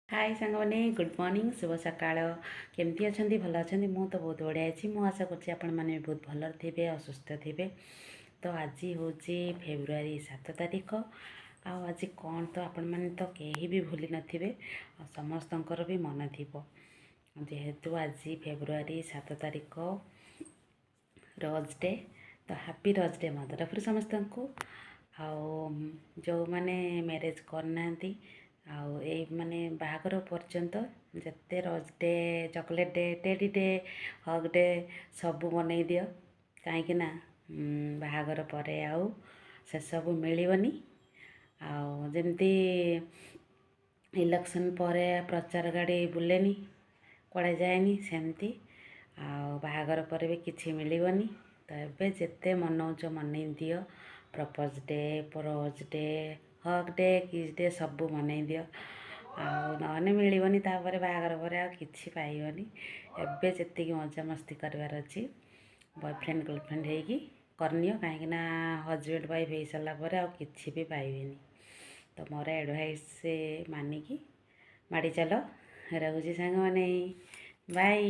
High ସାଙ୍ଗମାନେ, good morning, ଶୁଭ ସକାଳ। କେମିତି ଅଛନ୍ତି? ଭଲ ଅଛନ୍ତି? ମୁଁ ତ ବହୁତ ବଢ଼ିଆ ଅଛି। ମୁଁ ଆଶା କରୁଛି ଆପଣମାନେ ବି ବହୁତ ଭଲରେ ଥିବେ ଆଉ ସୁସ୍ଥ ଥିବେ। ତ ଆଜି ହେଉଛି ଫେବୃଆରୀ 7 ତାରିଖ। ଆଉ ଆଜି କ'ଣ ତ ଆପଣମାନେ ତ କେହି ବି ଭୁଲି ନଥିବେ ଆଉ ସମସ୍ତଙ୍କର ବି ମନେ ଥିବ, ଯେହେତୁ ଆଜି ଫେବୃଆରୀ 7 ତାରିଖ ରୋଜ୍ ଡେ। ତ ହାପି ରୋଜ୍ ଡେ ମୋ ତରଫରୁ ସମସ୍ତଙ୍କୁ। ଆଉ ଯେଉଁମାନେ ମ୍ୟାରେଜ୍ କରିନାହାନ୍ତି, ଆଉ ଏଇ ମାନେ ବାହାଘର ପର୍ଯ୍ୟନ୍ତ ଯେତେ rose day, chocolate day, teddy day, hug day ସବୁ ମନେଇ ଦିଅ, କାହିଁକି ନା ବାହାଘର ପରେ ଆଉ ସେସବୁ ମିଳିବନି। ଆଉ ଯେମିତି ଇଲେକ୍ସନ୍ ପରେ ପ୍ରଚାର ଗାଡ଼ି ବୁଲେନି, କୁଆଡ଼େ ଯାଏନି, ସେମିତି ଆଉ ବାହାଘର ପରେ ବି କିଛି ମିଳିବନି। ତ ଏବେ ଯେତେ ମନଉଛ ମନେଇ ଦିଅ, propose day, rose day, hug day, kiss day ସବୁ ମନେଇ ଦିଅ, ଆଉ ନହେଲେ ମିଳିବନି। ତାପରେ ବାହାଘର ପରେ ଆଉ କିଛି ପାଇବନି। ଏବେ ଯେତିକି ମଜାମସ୍ତି କରିବାର ଅଛି ବୟଫ୍ରେଣ୍ଡ ଗର୍ଲଫ୍ରେଣ୍ଡ ହେଇକି କରିନିଅ, କାହିଁକିନା ହଜବେଣ୍ଡ ୱାଇଫ୍ ହେଇସାରିଲା ପରେ ଆଉ କିଛି ବି ପାଇବେନି। ତ ମୋର ଆଡ଼ଭାଇସ୍ ମାନିକି ମାଡ଼ି ଚାଲ। ରହୁଛି ସାଙ୍ଗମାନେ, ବାଇ।